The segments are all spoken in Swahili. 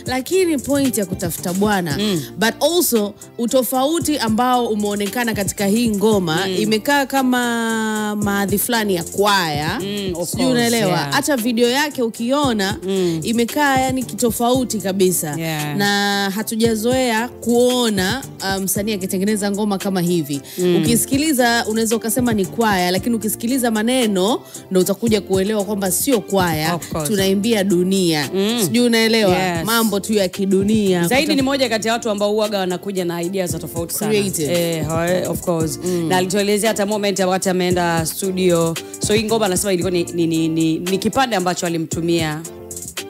Lakini point ya kutafuta bwana, but also utofauti ambao umeonekana katika hii ngoma, imekaa kama maadhi fulani ya kwaya. Sijui unaelewa. Hata video yake ukiona imekaa yani kitofauti kabisa. Na hatujazoea kuona msanii akitengeneza ngoma kama hivi. Ukisikiliza unaweza ukasema ni kwaya, lakini ukisikiliza maneno ndio utakuja kuelewa kwamba sio kwaya, tunaimbia dunia. Sijui unaelewa. Mambo tu ya kidunia. Zaidi ni moja kati ya watu ambao huaga wanakuja na ideas za tofauti sana. Of course. Na alituelezea hata moment wakati ameenda studio. So hii ngoma anasema ilikuwa ni kipande ambacho alimtumia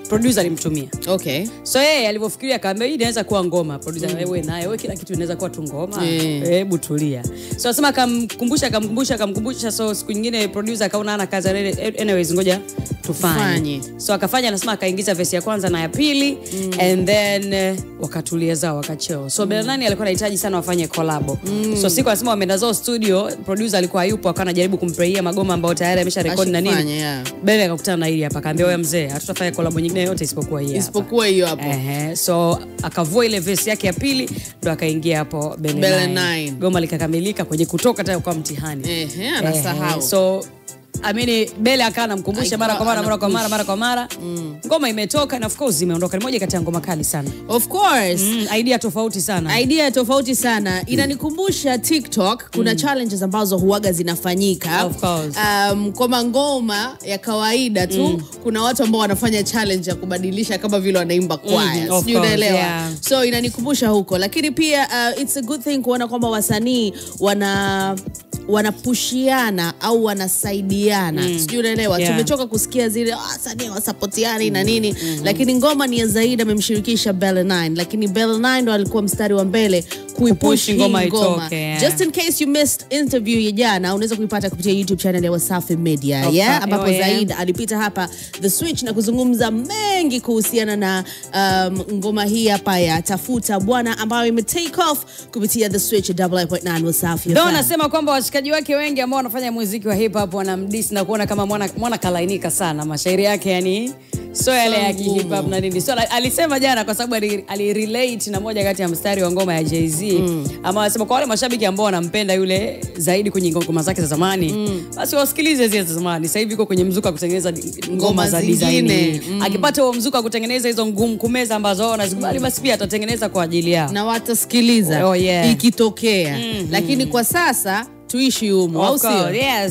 producer alimtumia. Okay. So yeye alipofikiria akaambia hii inaweza kuwa ngoma. Producer wewe naye wewe kila kitu inaweza kuwa tu ngoma. Hebu tulia. So anasema akamkumbusha. So siku nyingine producer akaona ana kazi, anyways ngoja tufanye. So akafanya, anasema akaingiza verse ya kwanza na ya pili, and then wakatulia zao wakacheo. So Bella 9 alikuwa anahitaji sana wafanye collab. So siku anasema wameenda zao studio, producer alikuwa hayupo, akawa anajaribu kumprayia magoma ambayo tayari amesha record na nini. Bella akakutana na hili hapa, akaambia wewe mzee, hatutafanya collab nyingine yote isipokuwa hii hapa. Isipokuwa hiyo hapo. So akavua ile verse yake ya pili ndo akaingia hapo Bella 9. Goma likakamilika kwenye kutoka tayari kwa mtihani. Anasahau. So Bella akawa anamkumbusha mara kwa mara. Ngoma imetoka na of course imeondoka. Ni moja kati ya ngoma kali sana. Of course. Idea tofauti sana. Idea tofauti sana. Inanikumbusha TikTok kuna challenges ambazo huaga zinafanyika. Of course. Kwa ngoma ya kawaida tu kuna watu ambao wanafanya challenge ya kubadilisha kama vile wanaimba kwaya. Sijui unaelewa. So inanikumbusha huko. Lakini pia it's a good thing kuona kwamba wasanii wanapushiana au wanasaidiana. Sijui unaelewa. Tumechoka kusikia zile wasanii wasapotiani na nini. Lakini ngoma ni ya Zaid amemshirikisha Bella 9, lakini Bella 9 ndo alikuwa mstari wa mbele kuipush ngoma itoke. Just in case you missed interview ya jana, unaweza kuipata kupitia YouTube channel ya Wasafi Media, ambapo Zaid alipita hapa The Switch na kuzungumza mengi kuhusiana na ngoma hii hapa ya Tafuta Bwana ambayo ime take off kupitia The Switch 99.9 Wasafi. Ndio anasema kwamba washikaji wake wengi ambao wanafanya muziki wa hip hop wanamdiss na kuona kama mwana kalainika sana mashairi yake, yani so yale ya hip hop na nini. So alisema jana kwa sababu alirelate na moja kati ya mstari wa ngoma ya Jay-Z, ama anasema kwa wale mashabiki ambao wanampenda yule zaidi kwenye ngoma zake za zamani, basi wasikilize zile za zamani. Sasa hivi yuko kwenye mzuka kutengeneza ngoma za design. Akipata huo mzuka kutengeneza hizo ngumu kumeza ambazo wanazikubali, basi pia atatengeneza kwa ajili yao na watasikiliza ikitokea. Lakini kwa sasa tuishi humo, au sio? Yes.